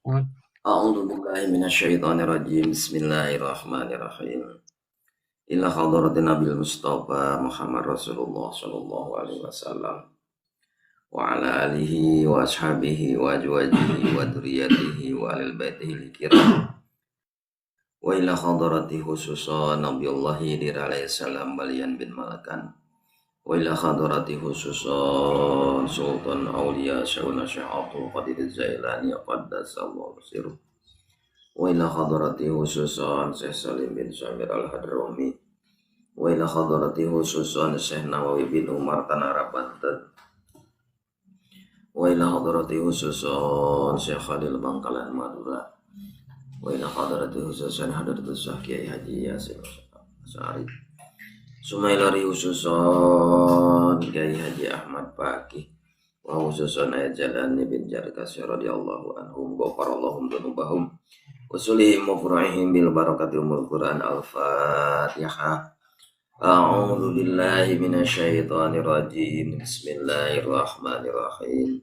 A'udzu billahi minasyaitonir rajim. Bismillahirrahmanirrahim. Ila hadratin Nabil Mustafa Muhammad Rasulullah sallallahu alaihi wasallam wa ala alihi wa ashabihi wa azwajihi wa dzurriyyatihi wa alil baitihi kiram. Wa ila hadrati khususan Nabiyullah Khidir alaihi salam balian bin Malakan. Wa ila hadrati khususan Sultan Aulia Syauna Syekh Abdul Qadir Jailani qaddasallahu sirruh. Wa ila hadrati khususan Syekh Salim bin Samir Al-Hadrami. Wa ila hadrati khususan Syekh Nawawi bin Umar Tanara Banten. Wa ila hadrati khususan Syekh Khalil Bangkalan Madura. Wa ila hadrati khususan Hadratus Syekh Kiai Haji Yasin Sari. Sumailari khususan Kiai Haji Ahmad Fakih. Wa khususan Ayat Jalani bin Jarkasy radhiyallahu anhum ghafarallahum dzunubahum wa sulihim wa furu'ihim bil barakati umul Quran. Al-Fatihah. A'udzu billahi minasyaitonir rajim. Bismillahirrahmanirrahim.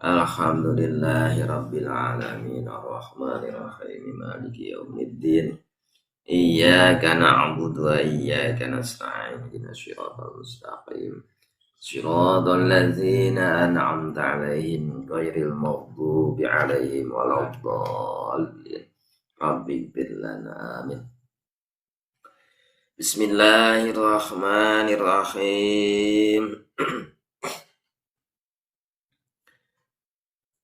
Alhamdulillahi rabbil alamin arrahmanir rahim maliki yaumiddin. Iyyaka na'budu wa iyyaka nasta'in. Ihdinas siratal mustaqim. Siratal ladzina an'amta 'alaihim ghairil maghdubi 'alaihim waladdallin. Rabbi ighfir lana amin. Bismillahirrahmanirrahim.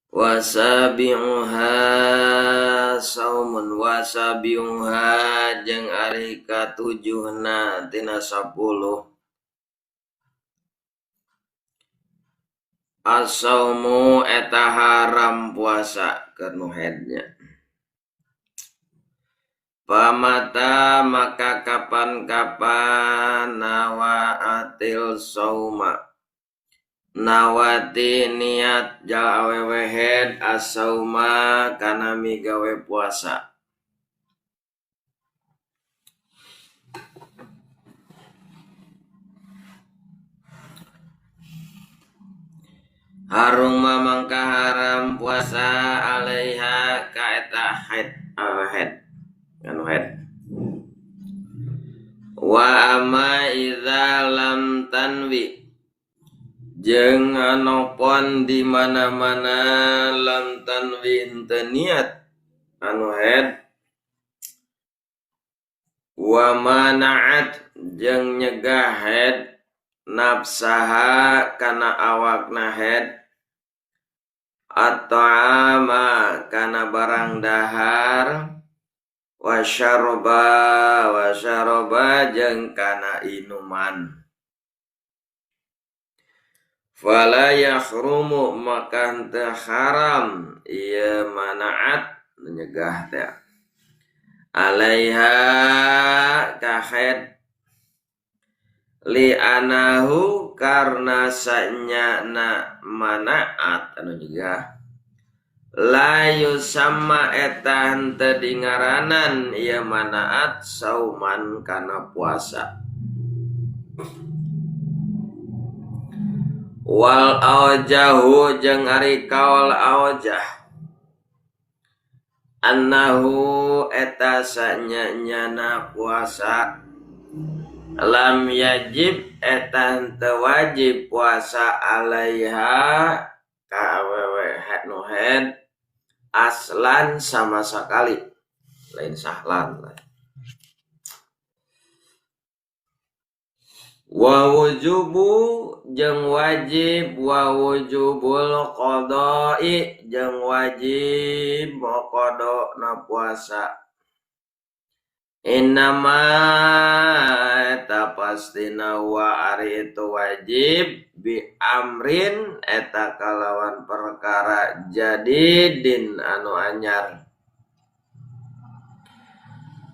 Wasabi'uha saumun wasabi'uha jeung ari katujuhna tina 10. As-saumu eta haram puasa keur nu haidnya. Pamata maka kapan-kapan nawaatil sauma nawati niat jal awewe haid as-sauma kana migawe puasa. Harum mangka haram puasa alaiha ka eta haid awewe haid. Anu haid. Wa amma idza lam tanwi jeung anopon di mana-mana lam tanwi henteu niat anu haid wa mana'at jeung nyegah haid nafsaha kana awakna haid at'ama kana barang dahar wasyarba wasyarba jeung kana inuman fala yahrumu maka henteu haram ieu manaat nyegah teh alaiha ka haid li anahu karna sanyana manaat anu nyegah la yusamma eta henteu dingaranan ieu manaat sauman kana puasa. Wal aujahu jeung ari kaul aujah annahu eta sanyana puasa lam yajib eta henteu wajib puasa alaiha ka awewe nu haid aslan sama sekali lain sahlan lain. Wa wujubu jeung wajib wa wujubul qada'i jeung wajib qada na puasa. Innama eta pastina wa ari itu wajib bi amrin eta kalawan perkara jadidin anu anyar.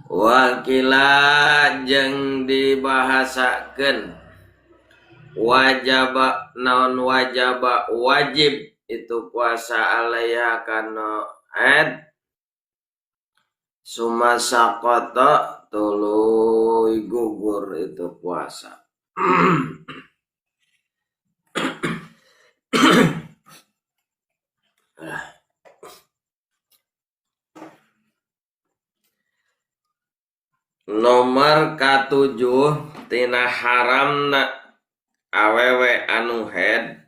Wakila jeung dibahasakeun wajaba naon wajaba wajib itu puasa alaiha kana haid summa saqata tuluy gugur itu puasa. Nomor katujuh tina haramna awewe anu haid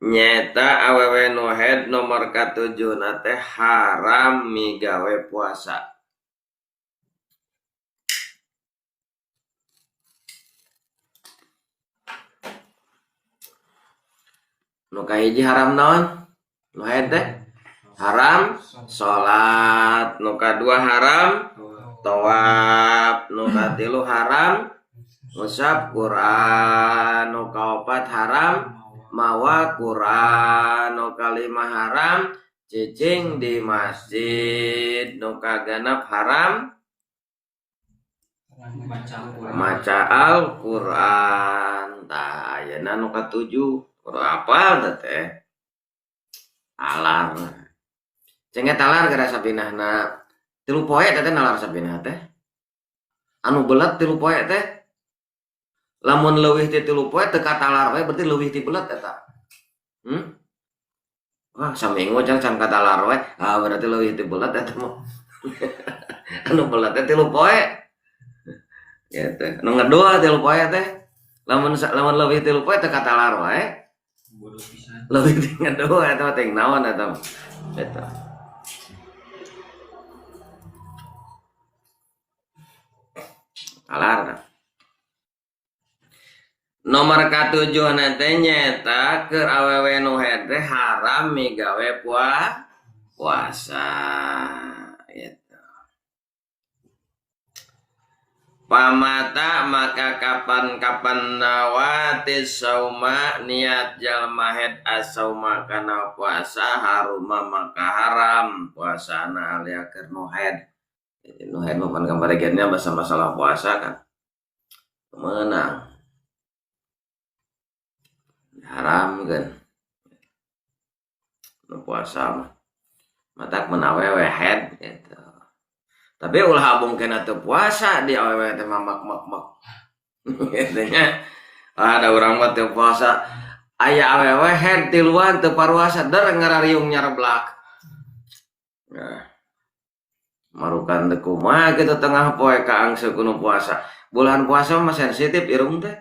nyaeta awewe nu haid nomor katujuhna teh haram migawe puasa. Nu kahiji haram naon? Nu haid teh haram salat, nu kadua haram tawaf, nu katilu haram ngusap Quran, nu kaopat haram mawa Quran, nu kalima haram cicing di masjid, nu kagenep haram maca Al-Quran. Tah ayeuna nu katujuh kudu apal teh alar. Cenget alar gara sabinahna 3 poe teh nalar sabinah teh. Anu belet 3 poe teh. Lamun leuwih ti 3 poe teu katalar we berarti leuwih ti belet eta. Wah, saminggu can katalar we. Ah, berarti leuwih ti belet eta mah. Anu belet teh 3 poe. Gitu. Anu ngedua 3 poe teh. Lamun leuwih 3 poe teu katalar wae. Leuwih ti ngedua eta mah teuing naon eta mah. Eta. Talar. Nomor katujuh teh nyaeta keur awewe nu haid teh haram migawe puasa. Gitu. Pamata maka kapan-kapan nawatis sauma niat jalma haid asauma kana puasa haruma maka haram puasana alia keur nu haid. Nu haid mah pan kamari bahasa masalah puasa kan. Meunang. Haram kan. Nu puasa mah. Matak mun awewe haid gitu. Tapi ulah abung kena teu puasa di awewe teh mah mak-mak-mak. Gitu nya. Ada urang mah teu puasa. Aya awewe haid tiluan teu paruasa der ngarariung nyareblak. Nah. Marukan teu kumaha kitu tengah poe kaangse kudu puasa. Bulan puasa mah sensitif irung teh.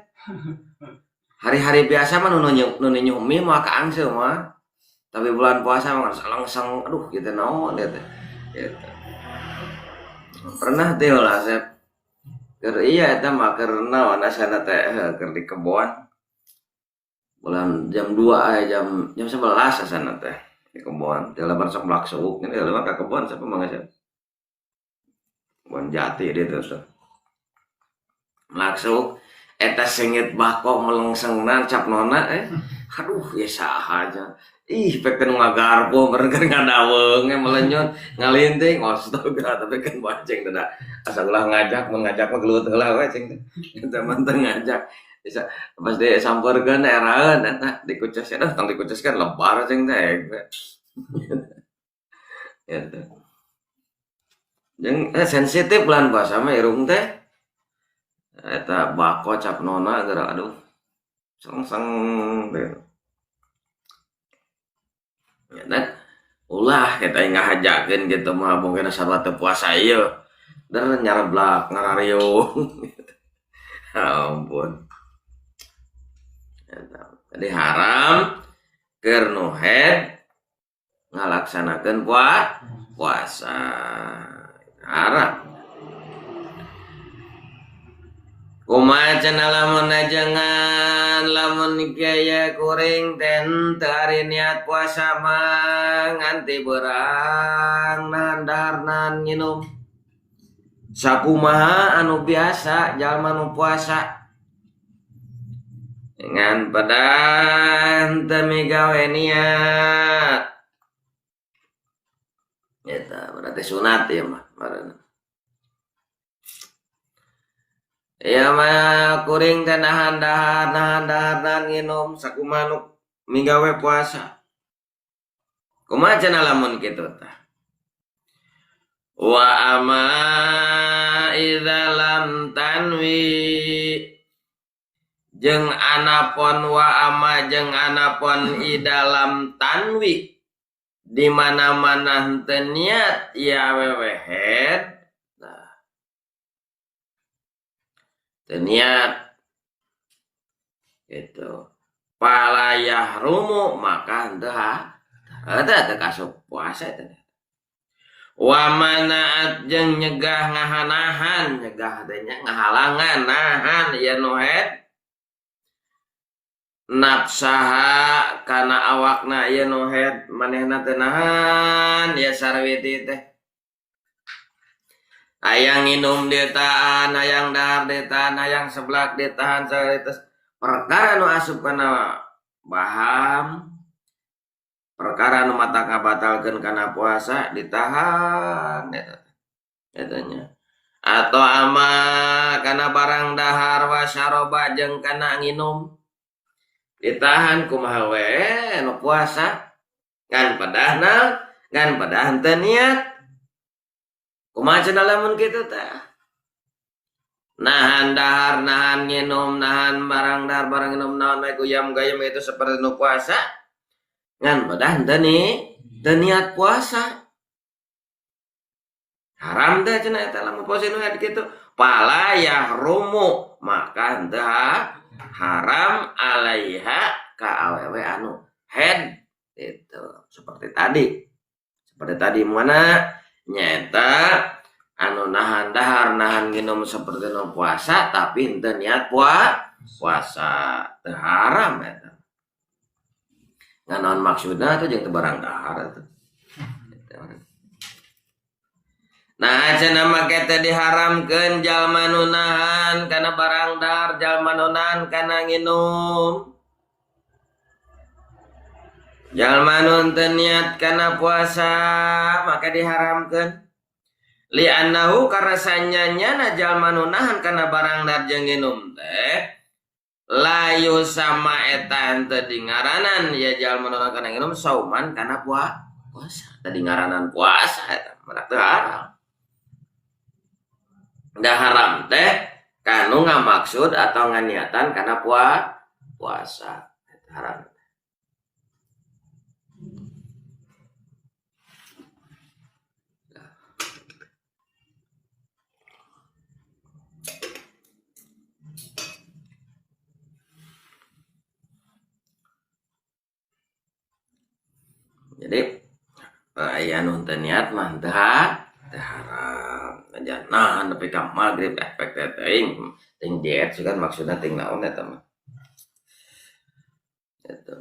Hari-hari biasa mah nu ninyuh mie mah kaangse mah. Tapi bulan puasa mah langsung aduh kitu naon ieu teh. Gitu. Pernah teh lah Sep. Keur iya eta mah keur naon asana teh keur di kebon. Bulan jam 2 aya jam 11 asana teh di kebon. Teh lebar sok melak suuk ini lebar ka kebon siapa mah Sep. Kebon jati dia tuh. Melak suuk eta sengit bako melengsengna cap nona Aduh ya saha aja. Ih pek teh nu ngagarpo mereka ngadaweung melenyot ngalinting astaga tapi kan baceng teh da. Asa ulah ngajak mun ngajak mah gelut heula we cing teh. Eta mah teu ngajak. Bisa pas di sampeurkeun eraeun eta dikuces dah tong dikuces kan lebar cing teh. Gitu. Jeung sensitif bulan puasa mah irung teh. Eta bako cap nona geura aduh. Seng-seng teh. Ya dan ulah kita ngahajakeun gitu mah mungkin sarua teu puasa ieu. Der nyareblak ngarariung. Ampun. Jadi haram keur nu haid ngalaksanakeun puasa. Haram. Kumaha cenah lamun ajengan lamun kieu kuring teh henteu ari niat puasa mah nganti beurang nahan dahar nahan nginum. Sakumaha anu biasa jalma nu puasa ngan pedan teu migawe niat. Eta berarti sunat ieu mah bareuna. Ya mah kuring teh nahan dahar nahan nginum sakumaha nu migawe puasa. Kumaha cenah lamun kitu tah? Wa ama idza lam tanwi jeung anapon wa ama jeung anapon i dalam tanwi di mana-mana henteu niat ya awewe haid. Nah, Teu niat gitu. Fala yahrumu maka henteu eta teu kasup puasa eta. Wa manaat jeung nyegah ngahanahan, nyegah teh nya ngahalangan nahan ieu nu haid nafsaha kana awakna ieu nu haid manehna teu nahan ieu sarwiti teh. Hayang nginum ditahan, hayang dahar ditahan, hayang seblak ditahan sarwiti. Perkara nu asup kana baham, perkara nu mata ngabatalkeun kana puasa ditahan eta eta nya. Atau ama kana barang dahar wa syaroba jeung kana nginum ditahan kumaha we nu puasa ngan pedahna ngan pedah henteu niat. Kumaha cenah lamun kitu teh? Nahan dahar, nahan nginum, nahan barang dahar, barang nginum naon we guyam gayam itu seperti nu puasa ngan pedah henteu teu niat puasa. Haram teh cenah eta lamun puasa nu haid kitu. Fala yahrumu maka henteu haram alaiha ka awewe anu haid itu seperti tadi. Seperti tadi mana nyaeta anu nahan dahar, nahan nginum seperti nu puasa tapi henteu niat puasa teu haram eta. Ngan naon maksudna teh jeung teu barang dahar eta. Nah cenah make teh diharamkeun jalma nu nahan kana barang dahar, jalma nu nahan kana nginum. Jalma nu teu niat kana puasa maka diharamkeun. Li annahu karena sanyanya jalma nu nahan kana barang dahar jeung nginum teh layu sama eta henteu dingaranan ya jalma nu nahan kana nginum sauman kana puasa. Teu dingaranan puasa eta mah teu haram. Da haram teh kanu ngamaksud atau nganiatan kana puasa eta haram. Jadi aya nu teu niat mah teu haram. Aja nahan nepi ka magrib efek teh teuing, teuing diet sih kan maksudna teuing naon eta mah. Eta.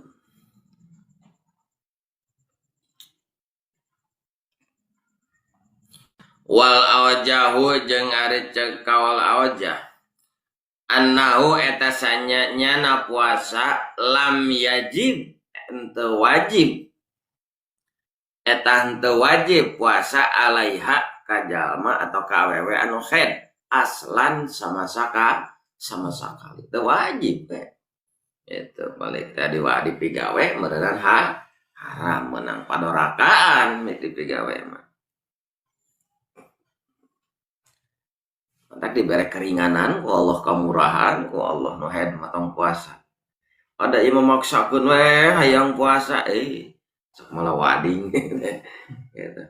Wal awjahu jeung ari ceuk kaul awjah. Annahu eta sanya nyana puasa lam yajib henteu wajib. Eta henteu wajib puasa alaiha ka jalma atau ka awewe anu haid aslan sama sakali teu wajib we. Itu balik tadi wa dipigawe meureunnan haram meunang padorakaan dipigawe mah. Mantak dibere keringanan ku Allah kamurahan ku Allah nu haid mah tong puasa. Ada ieu memaksakeun we hayang puasa sok malah wading gitu.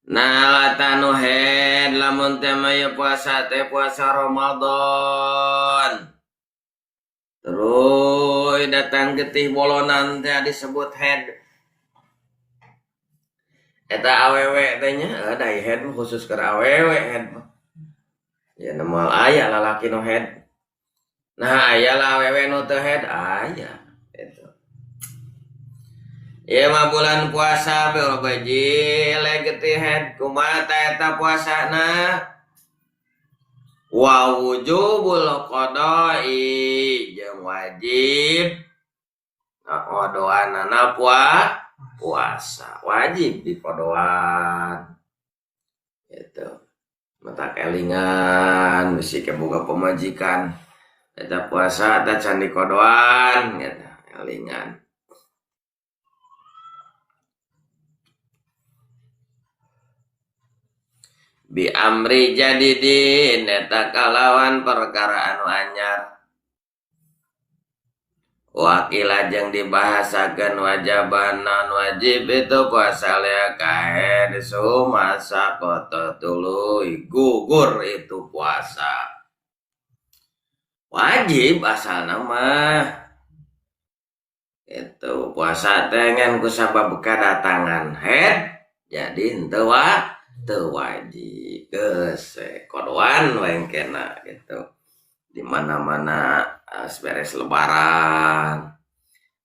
Nah latanu haid lamun teh mah ieu puasa teh puasa Ramadan. Terus datang getih bolonan teh disebut haid. Eta awewe teh nya, da haid mah khusus keur awewe haid mah. Ya moal aya lalaki nu haid. Nah aya lah awewe nu teu haid aya gitu. Ieu mah bulan puasa bejil getih haid kumaha ta eta puasana? Wa wujubul qada'i jeung wajib ngakodoanana puasa wajib dikodoan gitu. Mata kelingan bisi boga pamajikan eta puasa eta can dikodoan gitu kelingan. Bi amri jadidin eta kalawan perkara anu anyar. Wakila jeung dibahasakeun wajaban non wajib itu puasa lea kahed sumasa koto tuluy gugur itu puasa. Wajib asalna mah. Itu puasa teh ngan ku sabab kadatangan haid jadi henteu teu wajib. Geus kodoan we engkena gitu. Di mana-mana beres lebaran.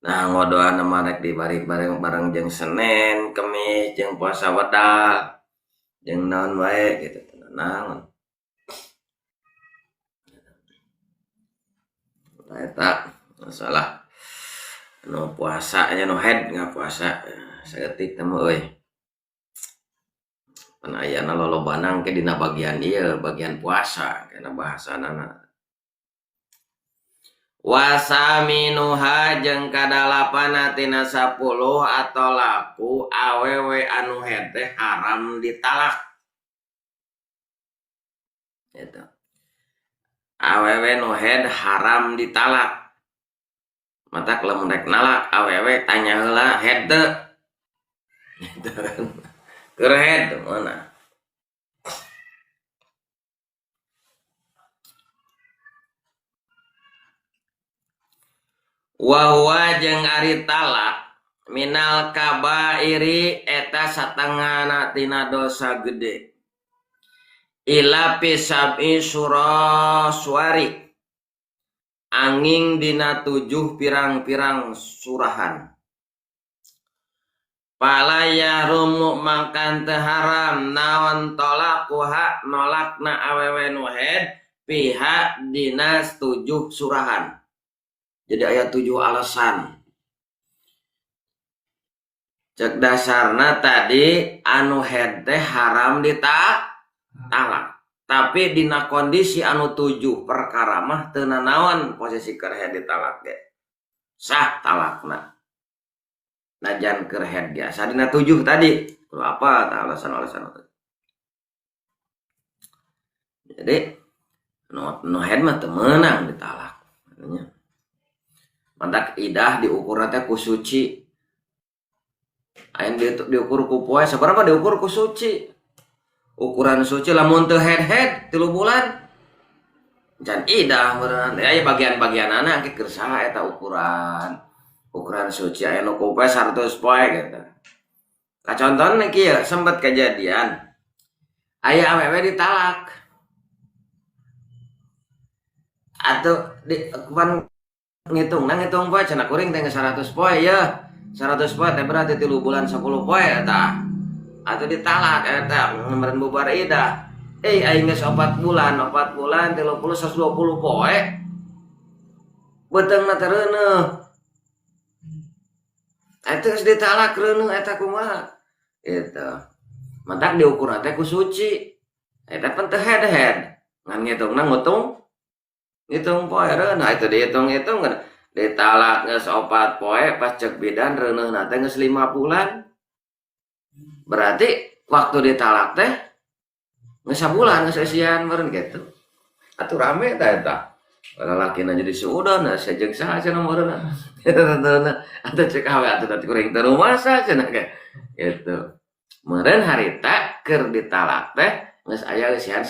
Nah ngodoan mah rek dibari bareng-bareng jeung Senin, Kemis, jeung puasa wedal, jeung naon wae gitu naon. Nah eta masalah nu puasa nya nu haid ngapuasa saeutik teh mah euy. Pan ayana lolobana engke dina bagian ieu, bagian puasa kana bahasanana. Wasaminuha jeung kadalapana tina 10 atau laku awewe anu haid teh haram ditalak. Gitu. Awewe nu haid haram ditalak. Matak lamun rek nalak awewe tanya heula haid teu. Gitu kan. Keur haid mana? Wa huwa jeung ari talak minal kabairi eta satengahna tina dosa gede. Ila fi sab'i suraswari angin dina 7 pirang-pirang surahan. Fala yahrumu mangkan teu haram naon talaquha nolakna awewe nu haid piha dina 7 surahan. Jadi aya 7 alasan. Cek dasarna tadi anu haid teh haram ditalak. Tapi dina kondisi anu 7 perkara mah teu nanaon posisi keur haid ditalak ge. Sah talakna. Najan keur haid biasa dina 7 tadi. Kudu apa tah alasan-alasan teh. Jadi nu haid mah teu meunang ditalak. Nya. Mantak idah diukur teh ku suci. Aya diukur ku poe, sabaraha diukur ku suci. Ukuran suci lamun teu head-head 3 bulan. Can idah meureun. Aya bagian-bagianana engke keur saha eta ukuran. Ukuran suci aya nu ku poe 100 poe gitu. Kacontohna kieu sempet kejadian. Aya awewe ditalak. Atuh di pan ngitung, nah ngitung poe cenah kuring teh geus 100 poe ye. 100 poe teh berarti 3 bulan 10 poe eta. Atuh ditalak eta meureun bubar idah. Aing geus 4 bulan, 4 bulan 30 120 poe. Beuteungna teh reuneuh. Eta geus ditalak reuneuh eta kumaha? Gitu. Matak diukur teh ku suci. Eta pan teu head-head. Ngan ngitungna ngutung ngitung poe reuneuh itu dihitung-hitung kan ditalak geus 4 poe pas cek bidan reuneuhna teh geus 5 bulan. Berarti waktu ditalak teh geus sabulan geus eusian meureun gitu. Atuh rame tah eta. Lalakina jadi suudon sia jeung saha cenah meureunna. Atuh cek awe atuh da kuring teu rumasa cenah ge. Gitu. Meureun harita keur ditalak teh geus aya eusian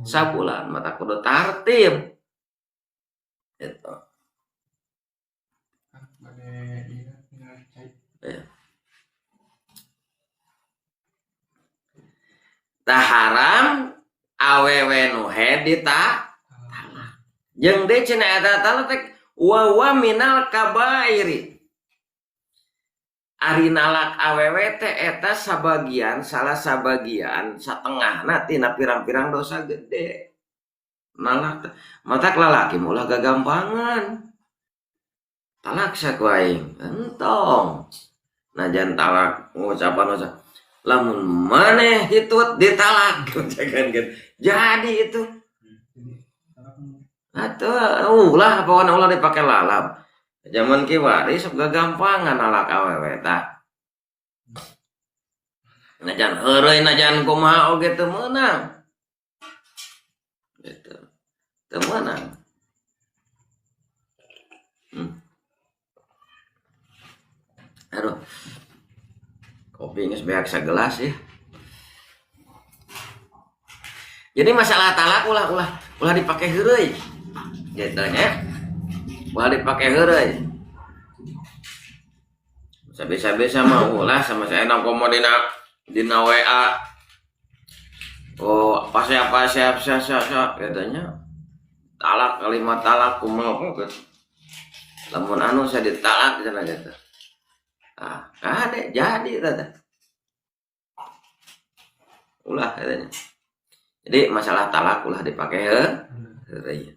sabulan mata kudu tartib. Gitu. Tah haram awewe nu haid ditalak. Jeung deui cenah eta talak teh wa wa minal kabairi. Ari nalak awewe teh eta sabagian salah sabagian satengahna tina pirang-pirang dosa gede. Nalak matak lalaki mah ulah gagampangan. Talak saku aing entong. Najan talak ngucapan ucap lamun maneh hitut ditalak jangan gitu. Jadi itu. Atuh ulah pokona ulah dipake lalap. Zaman kiwari sok gagampangan nalak awewe tah. Najan heureuy najan kumaha oge teu meunang. Gitu. Teu meunang. Ngopi geus beak sagelas ya. Jadi masalah talak ulah ulah ulah dipake heureuy. Gitu nya. Ulah dipake heureuy. Bisa-bisa mah ulah sama saya komo dina WA. Oh, apa siap siap siap siap katanya. Talak kalimat talak kumaha gitu. Lamun anu saya ditalak cenah gitu. Ah, kade jadi tata. Ulah katanya. Jadi masalah talak ulah dipakai heureuy.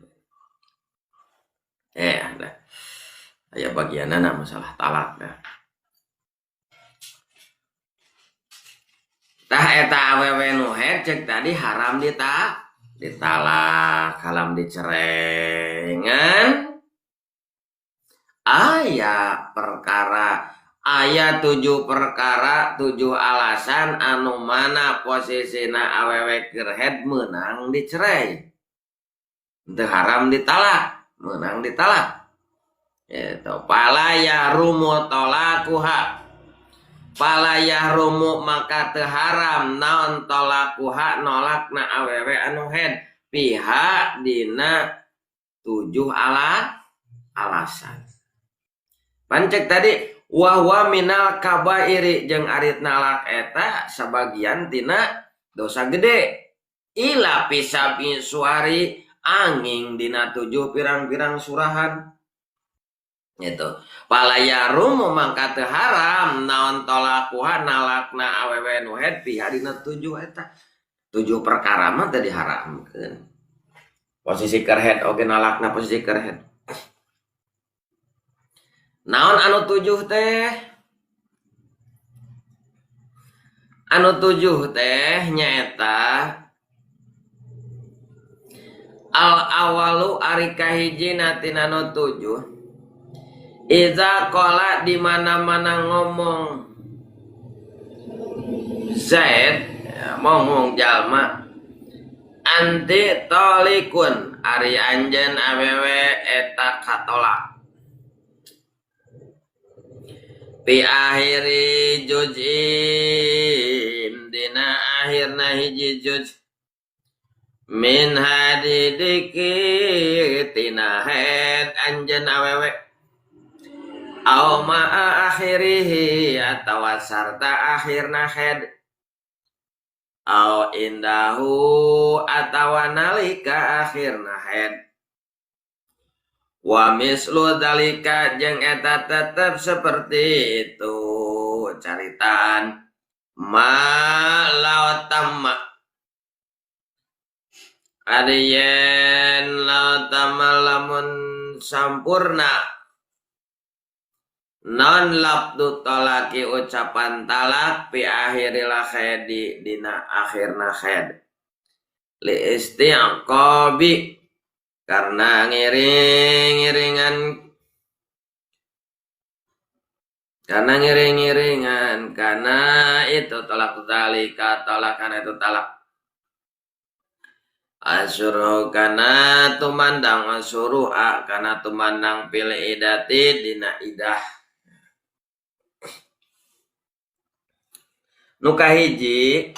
Dah. Aya bagianana masalah talak dah. Tah eta awewe nu haid cek tadi haram ditalak, haram dicerai. Ngan aya perkara, aya 7 perkara, 7 alasan anu mana posisina awewe keur haid meunang dicerai. Teu haram ditalak, meunang ditalak. Eta fala yahrumu talaquha. Fala yahrumu maka teu haram naon talaquha nolakna awewe anu haid piha dina 7 alasan. Pancek tadi wahwa minal kabairi jeung ari nalak eta sabagian tina dosa gede. Ila pisabi suari angin dina 7 pirang-pirang surahan. Gitu. Fala yahrumu mangka teu haram naon talaquha nalakna awewe nu haid piha dina 7 eta. 7 perkara mah teu diharamkeun. Posisi keur haid oge nalakna posisi keur haid. Naon anu 7 teh? Anu 7 teh nyaeta al awalu ari kahijina tina nu 7. Iza qala di mana-mana ngomong Zaid ya, ngomong jalma anti tolikun ari anjeun awewe eta katolak. Pi akhiri juz'in dina akhirna hiji juz min hadidiki tina haid anjeun awewe au ma'a akhirihi atawa sarta akhirna haid au indahu atawa nalika akhirna haid wa mislu dalika jeung eta tetep seperti itu caritaan ma law tamma ari yen law tamma lamun sampurna non labdu talaki ucapan talak pi akhiril haidi dina akhirna haid li istiqabi karena ngiring-ngiringan karena itu talak zalika talak karena itu talak asyuru kana tumandang asyuru a kana tumandang pil idati dina idah. Nu kahiji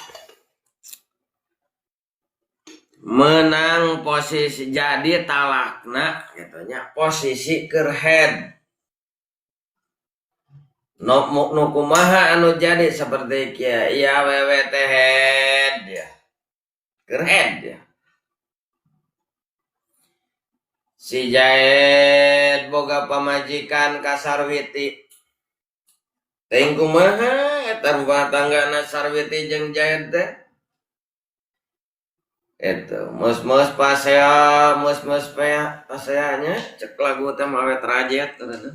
menang posisi jadi talakna gitu nya posisi keur head. Nu kumaha anu jadi seperti kieu ieu awewe teh head ya. Keur head ya. Si Jaid boga pamajikan ka Sarwiti. Teuing kumaha eta rumah tanggana Sarwiti jeung Jaid teh? Eta mus-mus pasea, mus-mus pea, paseanya cek lagu teh mah awet rajet katana.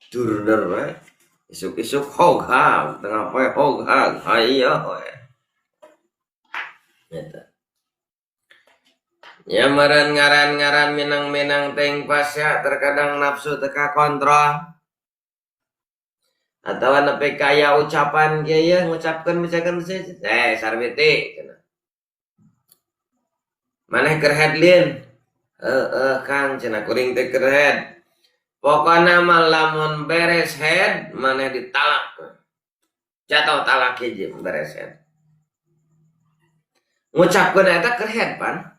Durder we. Isuk-isuk hog hag, tengah poe hog hag, hayo we. Eta. Ya meureun ngaran-ngaran minang-minang teuing pasea terkadang nafsu teu kakontrol. Atawa nepi kaya ucapan kieu ye ngucapkeun misalkan Sarwiti cenah. Maneh keur head lin? Heeh Kang cenah kuring teh keur head. Pokona mah lamun beres head maneh ditalak. Jatuh talak hiji beres head. Ngucapkeun eta keur head pan.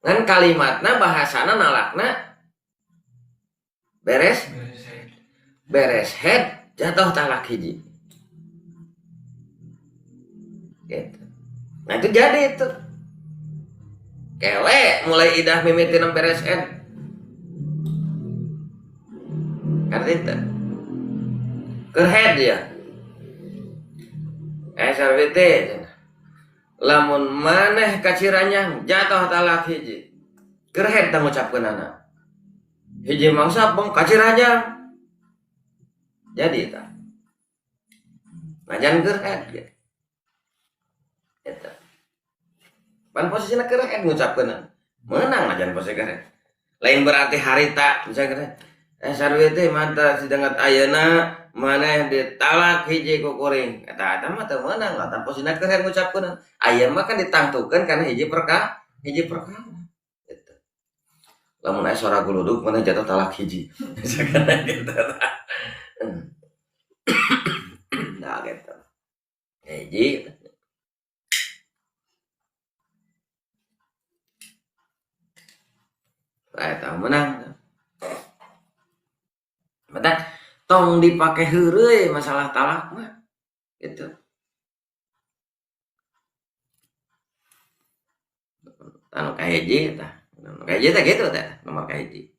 Ngan kalimatna bahasana nalakna beres beres head jatuh talak hiji. Gitu. Nah itu jadi itu. Kewe mulai idah mimitina beres head. Karena itu. Keur head ya. SRWT lamun maneh kaciranyang jatuh talak hiji. Keur head tah ngucapkeunana. Hiji mangsa pong kaciranyang. Jadi tah. Najan keur head ya. Eta. Pan posisina keur head ngucapkeunana. Meunang najan posisi keur head. Lain berarti harita misalkan SRWT mata sidangat ayeuna maneh ditalak hiji ku kuring. Eta eta mah teu meunang lah, posisina keur head ngucapkeun. Aya mah kan ditangtukeun kana hiji perkara, hiji perkara. Gitu. Lamun aya sora guludug maneh jatuh talak hiji. Misalkan gitu. Nah gitu. Hiji. Eta meunang. Mata tong dipake heureuy masalah talak mah gitu. Anu kahiji tah, anu kahiji teh gitu teh, nomor kahiji.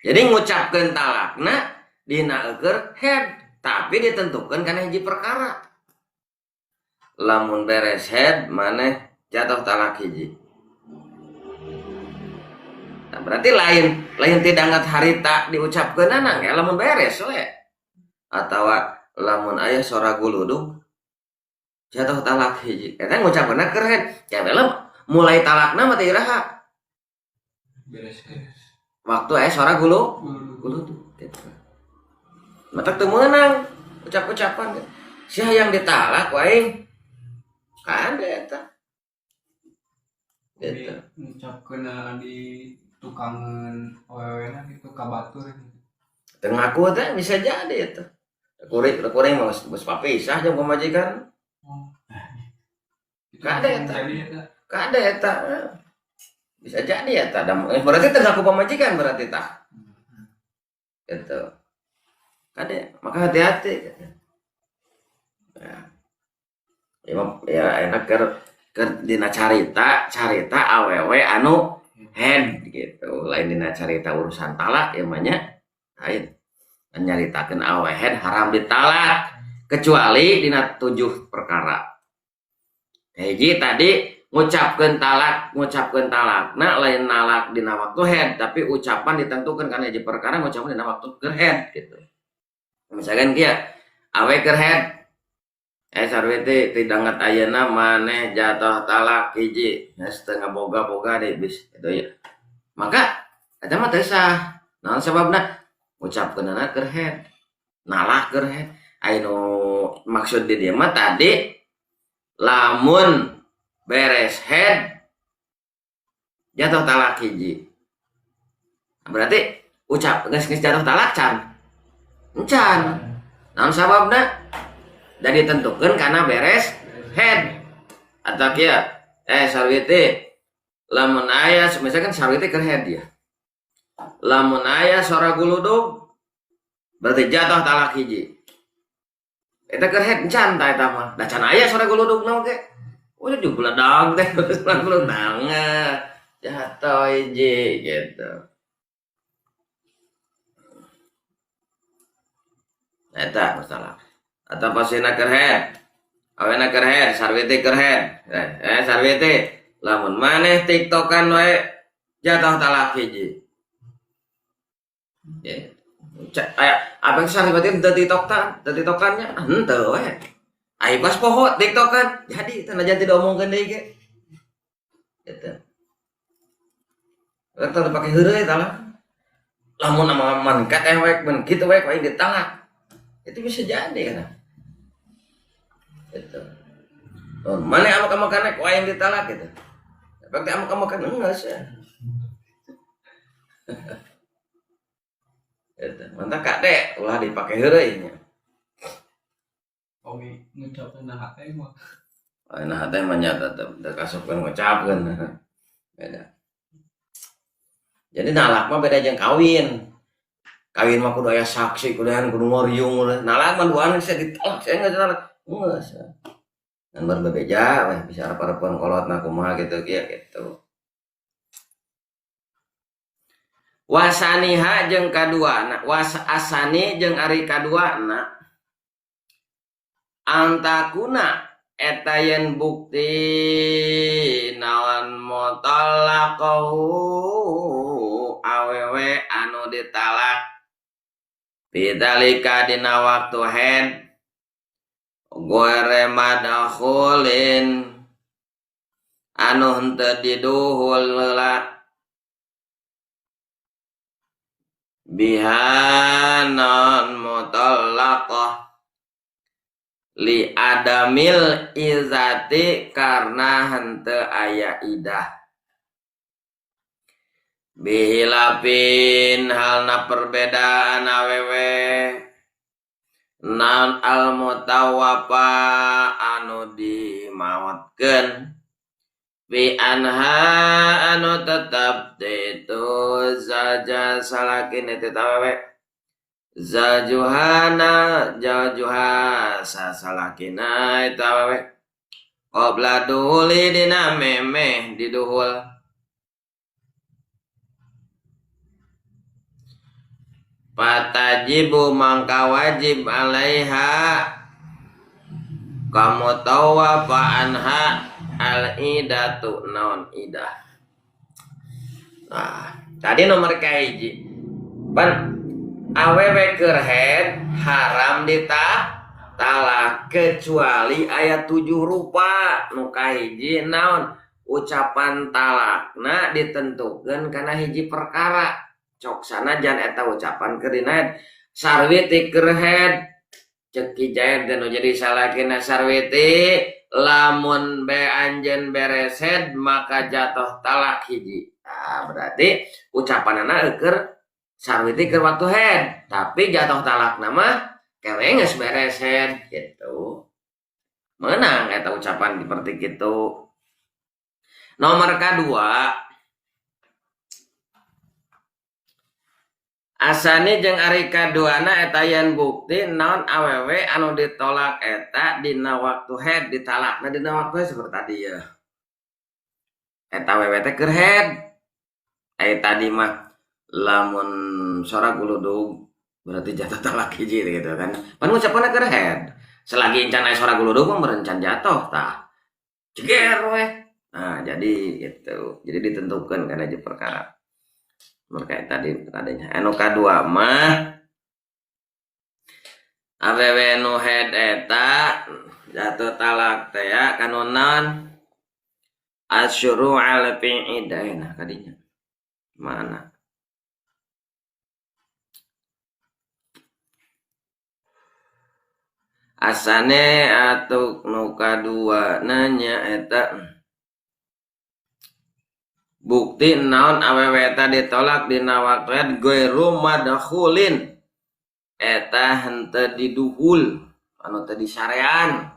Jadi ngucapkeun talakna dina eueur head, tapi ditentukeun kana hiji perkara. Lamun beres head maneh jatuh talak hiji. Nah, berarti lain lain tidak ngat harita diucapkeunana ge lamun beres we. Atawa lamun aya sora guludug jatuh talak hiji. Eta ngucapkeunna keur head. Ya mulai talakna mah teh iraha. Beres head. Waktu aya sora guludug gitu. Matak teu meunang ucap-ucapan sia yang ditalak wae. Kade eta. Gitu. Ngucapkeunna di tukangan awewe-na gitu ka batur gitu. Teu ngaku teh bisa jadi eta. Kuring mah geus papisah jeung pamajikan. Oh. Kade eta. Kade eta. Bisa jadi eta. Berarti teu ngaku pamajikan berarti tah. Gitu. Kade, maka hati-hati gitu. Nah. Ya enak keur dina carita awewe anu head gitu. Lain dina carita urusan talak ya mah nya. Lain. Nyaritakeun awewe head haram ditalak kecuali dina 7 perkara. Hiji tadi ngucapkeun talakna lain nalak dina waktu head, tapi ucapan ditentukan karena hiji perkara ngucapkeun dina waktu keur head gitu. Misalkan kieu, awe keur head SRWT tidak ngat ayeuna maneh jatuh talak hiji, geus teu ngaboga-boga deui bis gitu ya. Maka eta mah teu sah. Naon sababna? Ngucapkeunana keur head, nalak keur head. Aya nu maksud di dieu mah tadi lamun beres head jatuh talak hiji. Berarti ucap geus jatuh talak can. Encan. Naon sababna? Dan ditentukan karena beres head. Atau kieu sarwiti lamun aya misalkan sarwiti keur head ya. Lamun aya sora guludug berarti jatuh talak hiji. Eta keur head encan ta eta mah. Da can aya sora guludugna oge. Oh jadi guladag teh sora guludang jatuh hiji gitu. Eta masalah. Atau pasina keur head, awena keur head, sarwiti keur head. Sarwiti, lamun maneh tiktokan wae jatuh talak hiji. Ya. Apa yang sarwiti teu tiktokan, teu tiktokannya henteu we. Ai pas poho tiktokan, jadi teu najan teu diomongkeun deui ge. Gitu. Eta dipake heureuy talak. Lamun mangkat we mun kitu we aing ditalak. Itu bisa jadi kan. Gitu. Oh, mana amak-amakan ku aing ditalak gitu. Tapi amak-amakan enggak sih. Gitu. Mantap kade ulah dipake heureuy nya. Ngucapkeun na hate mah. Nah, hate mah nya tetep teu kasupkeun ngucapkeun. Beda. Jadi nalak mah beda jeung kawin. Kawin mah kudu aya saksi, kudu aya kudu ngoriung. Nalak mah duaan geus ditolak, saya geus nalak. Geus. Ngan berbebeja weh bisa arep-arepeun kolotna kumaha gitu kieu gitu. Wasaniha jeung kaduana, was asani jeung ari kaduana antakuna eta yen bukti naon mutallaqahu awewe anu ditalak bidalika dina waktu haid gore madakhulin anu henteu diduhul heula biha non mutallaqah li adamil izati karena henteu aya idah bihilafin halna perbedaan awewe naon al mutawaffa anu dimaotkeun bi anha anu tetep itu zaja salakin itu awewe zajuhana jajuha sasalakina itu awewe qabla duhuli dina memeh diduhul patajibu mangka wajib alaiha kamu tawafa anha al-idatu naon idah. Nah, tadi nomor kahiji pan awewe keur haid haram ditalak kecuali aya 7 rupa. Nu kahiji naon ucapan talakna ditentukeun kana hiji perkara. Cok sanajan eta ucapan keur dina haid sarwiti keur haid ceuk Ki Jaid teh nu jadi salakina sarwiti lamun be anjeun beres haid maka jatuh talak hiji. Nah, berarti ucapanana keur sarwiti keur waktu haid tapi jatuh talak nama kewe geus beres haid gitu. Menang eta ucapan seperti gitu. Nomor kadua asani jeung ari kaduana eta yen bukti naon awewe anu ditolak eta dina waktu haid ditalakna dina waktu haid seperti tadi ya. Eta awewe teh keur haid. Ai tadi mah lamun sora guludug berarti jatuh talak hiji gitu kan. Pan ngucapanna keur haid. Selagi encan aya sora guludug mah merencan jatuh tah. Ceger weh. Nah, jadi gitu. Jadi ditentukan kana hiji perkara. Terkait tadi adanya anu kadua mah awewe nu haid eta jatuh talak teh ya kanu naon asyuru al fi idah nah kadinya mana asane atuh nu kadua nanya eta bukti naon awewe eta ditolak dina waktu haid ghairu madkhulin eta henteu diduhul anu teu disarean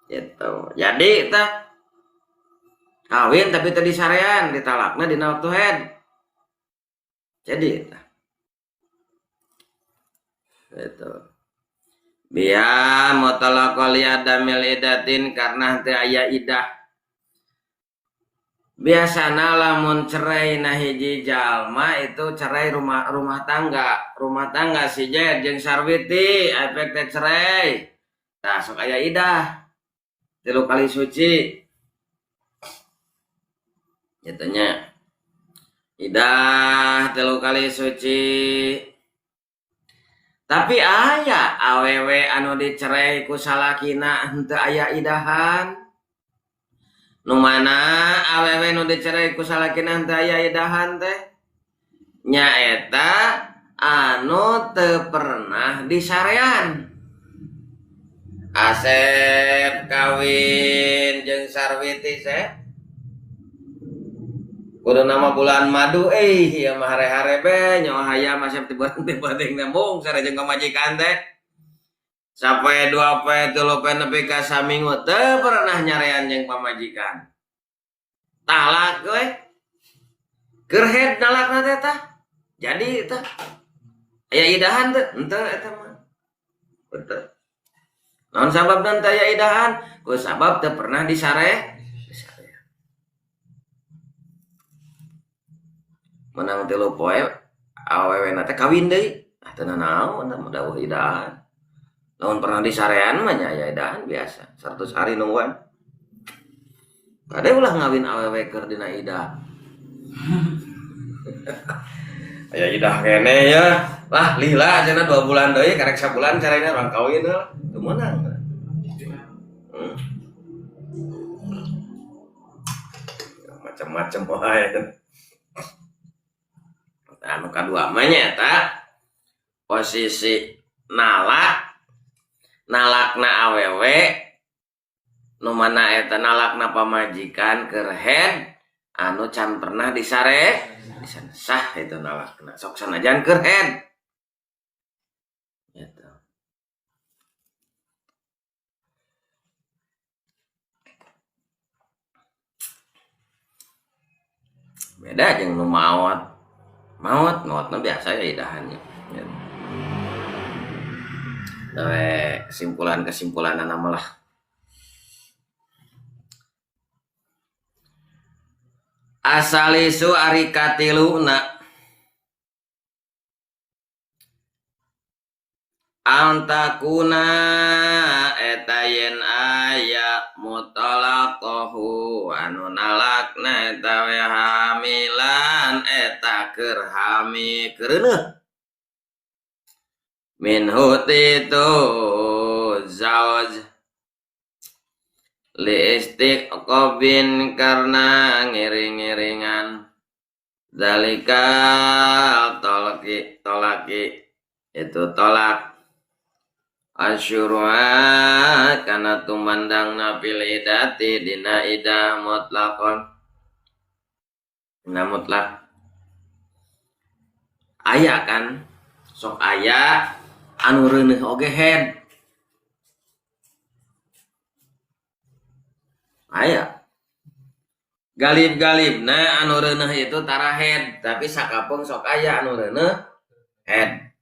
gitu. Jadi eta kawin tapi teu disarean ditalakna dina waktu haid. Jadi eta gitu. Biya mutalaqal li adamil idatin karena teu aya idah. Biasana lamun cerai na hiji jalma itu cerai rumah tangga. Rumah tangga si Jaid jeung Sarwiti efek teh cerai. Tah sok aya idah. 3 kali suci. Gitu nya. Idah 3 kali suci. Tapi aya awewe anu dicerai ku salakina henteu aya idahan. Nu mana awewe nu dicerai ku salakina henteu aya idahan teh? Nyaeta anu teu pernah disarean. Asep kawin jeung Sarwiti seh. Kudu nama bulan madu ieu mah hare-hare be nyawa hayam asep tiba-tiba teh nembung sare jeung pamajikan teh. Sapoe dua poe tilu poe nepi ka saminggu teu pernah nyarean jeung pamajikan. Talak we. Keur head nalakna teh tah. Jadi tah. Aya idahan teu? Henteu eta mah. Henteu. Naon sababna teu aya idahan? Ku sabab teu pernah disare. Disare. Menang tilu poe awewena teh kawin deui. Ah teu nanaon mah dawuh idahan. Lamun pernah disarean mah nya aya idahan biasa. 100 hari nungguan. Kade ulah ngawin awewe keur dina idah. Aya idah kene ya. Lah lila cenah 2 bulan deui karek sabulan carena urang kawin lah. Teu meunang. Macam-macam wae. Anu kadua mah nya eta posisi nalak nalakna awewe nu mana eta nalakna pamajikan keur head anu can pernah disare sah itu nalakna sok sanajan keur head gitu. Beda jeung nu maot. Maotna biasa ya idahannya. Gitu. Nah, kesimpulan-kesimpulan nama lah. Asalisu ari katiluna antakuna eta yen aya mutalaqahu anu nalakna eta we hamilan eta keur hami kereuneuh minhu titu zawaj li istiqobin karena ngiring-ngiringan zalika tolaki itu tolak asyurwa kana tumandangna fil idati dina idah mutlaqon dina mutlak aya kan sok aya anu reuneuh oge head aya galib-galibna anu reuneuh itu tara head tapi sakapeung sok aya anu reuneuh head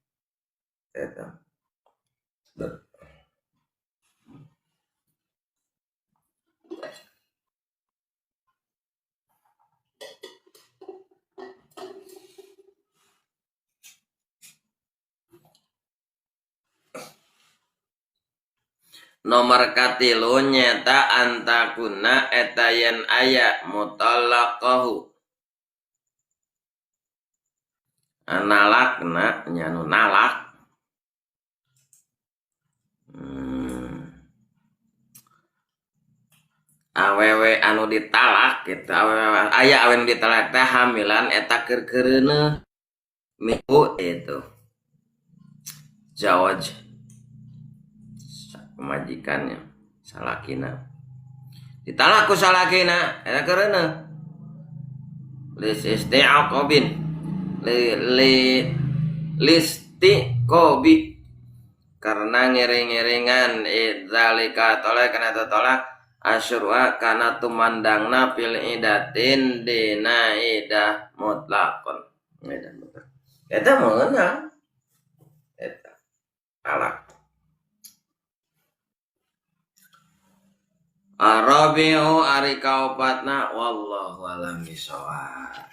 eta. Nomor katilu nyata antakuna eta yen aya mutalaqahu nalakna nya nu nalak awewe anu ditalak gitu awewe aya awewe anu ditalak teh hamilan eta keur keureuneuh minggu itu zawaj pemajikannya salakina ditalak ku salakina eta keureuneuh lis isti'aqobin li listiqobi karena ngiring-ngiringan idzalika tolak kana tolak asyurwa kana tumandangna fil idatin dina idah mutlaqon idah mutlaq eta meunang eta talak. Arabi'u ari kaopatna wallahu alam bisawab.